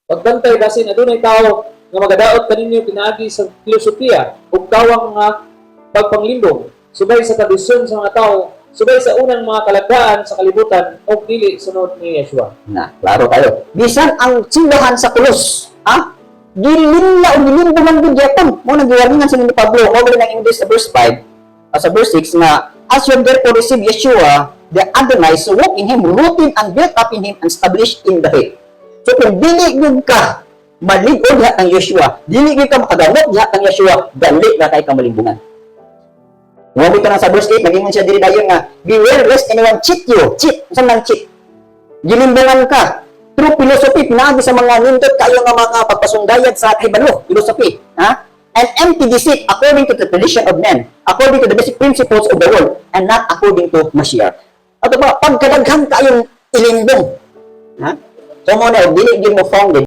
Pagbantay basin adunay tawo nga magadaot kaninyo pinaagi sa filosofiya ug kawang nga pagpanglimbong subay sa tradisyon sa mga tao, subay sa unang mga kalagdaan sa kalibutan ug dili sunod ni Yeshua. Na, klaro kayo. Bisan ang simbahan sa Colos, ha? Gilinla o gilimbungan gud gyapon. Mao nang giwarningan sa ni Pablo, mao gali nang English sa verse 5, sa verse 6 nga, "As you have therefore received Yeshua, the Adonai, so walk in him, rooted and built up in him and established in the faith." So kung dili gyud ka malig-on diha kang Yeshua, dili gyud ka makagamot diha kang Yeshua, dali na kay ka malimbungan. Mao ka na sa verse 8, nag-ingon siya diri dayon nga, "Beware lest anyone cheat you." Cheat. Unsa man cheat? Gilimbungan ka. Through philosophy, pinaagi sa mga nindot kayo nga mga pagpasundayag sa kahibalo, philosophy. Ha? "And empty deceit according to the tradition of men, according to the basic principles of the world, and not according to Mashiach." Ato pa, pagkadaghan kayong ilimbong. Ha? So mao na, dili gyud mo founded.